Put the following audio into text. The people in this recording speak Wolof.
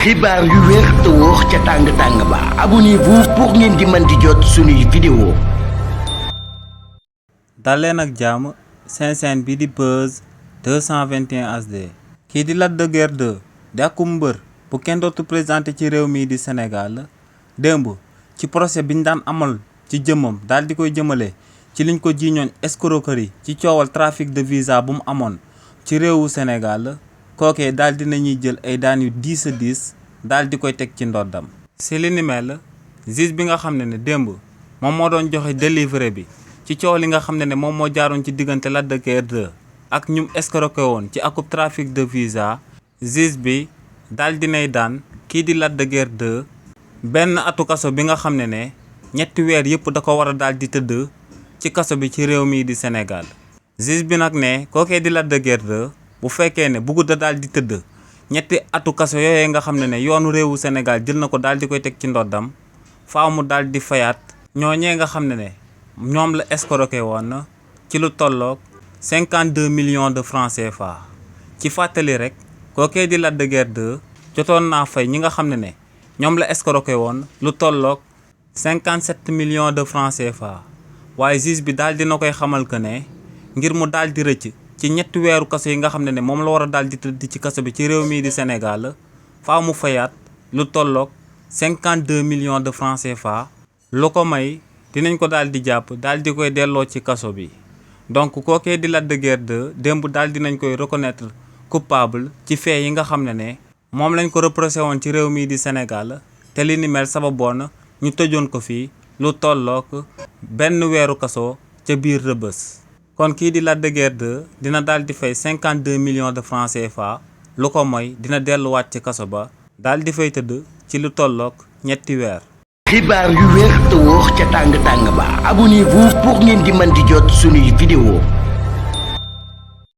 xibaar yu wér te wóor ca tàng-tàng ba abonnez-vous pour ngeen di mën di jot suñuy vidéo. dal leen ak jàmm seen chaîne bi di Buzz 221 HD. kii di Lac de Guiers 2 di ak mbër bu kenn dootu présenté ci réew mii di Sénégal démb ci procès biñ daan amal ci jëmmam daal di koy jëmale ci liñ ko jiiñoon escroquerie ci coowal trafic de visa bu mu amoon ci réewu Sénégal kookee daal di nañuy jël ay daan yu 10 daal di koy teg ci ndoddam. si li ni mel juge bi nga xam ne démb moom moo doon joxe délivré bi ci coow li nga xam ne moom moo jaaroon ci diggante Lac de Guiers 2 ak ñum escroqué woon ci akub trafic de visa juge bi daal dinay daan kii di Lac de Guiers 2 benn atu kaso bi nga xam ne ñetti weer yëpp da ko war a daal di tëdd ci kaso bi ci réew mii di Sénégal. juge bi nag ne kookee di Lac de Guiers 2 bu fekkee ne bëggut a daal di tëdd ñetti atu kaso yooyee nga xam ne yoonu réewu Sénégal jël na ko daal di koy teg ci ndoddam faaw mu daal di fayaat ñooñee nga xam ne ñoom la escroqué woon ci lu tolloog 52 millions de francs CFA. ci fàttali rek kookee di Lac de Guiers 2 jotoon naa fay ñi nga xam ne ñoom la escroqué woon lu tolloog 57 millions de francs CFA waaye juge bi daal dina koy xamal que ne ngir mu daal di rëcc ci ñetti weeru kaso yi nga xam ne moom la war a daal di tëdd ci kaso bi ci réew mii di Sénégal faaw mu fayaat lu tolloog 52 millions de francs CFA. lu ko may dinañ ko daal di jàpp daal di koy delloo ci kaso bi donc kookee di Lac de Guiers 2 démb daal dinañ koy reconnaître coupable ci fait yi nga xam ne moom lañ ko reproché woon ci réew mii di Sénégal te li ni mel sababoon ñu tëjoon ko fii lu tolloog benn weeru kaso ca biir Rëbës. kon kii di Lac de Guiers 2 dina daal di fay 52 millions de francs CFA lu ko mooy dina delluwaat ci kaso ba daal di fay tëdd ci lu tolloog ñetti weer. xibaar yu wér te wóor ca tàng-tàng ba abonnez-vous pour ngeen di mën di jot suñuy vidéo.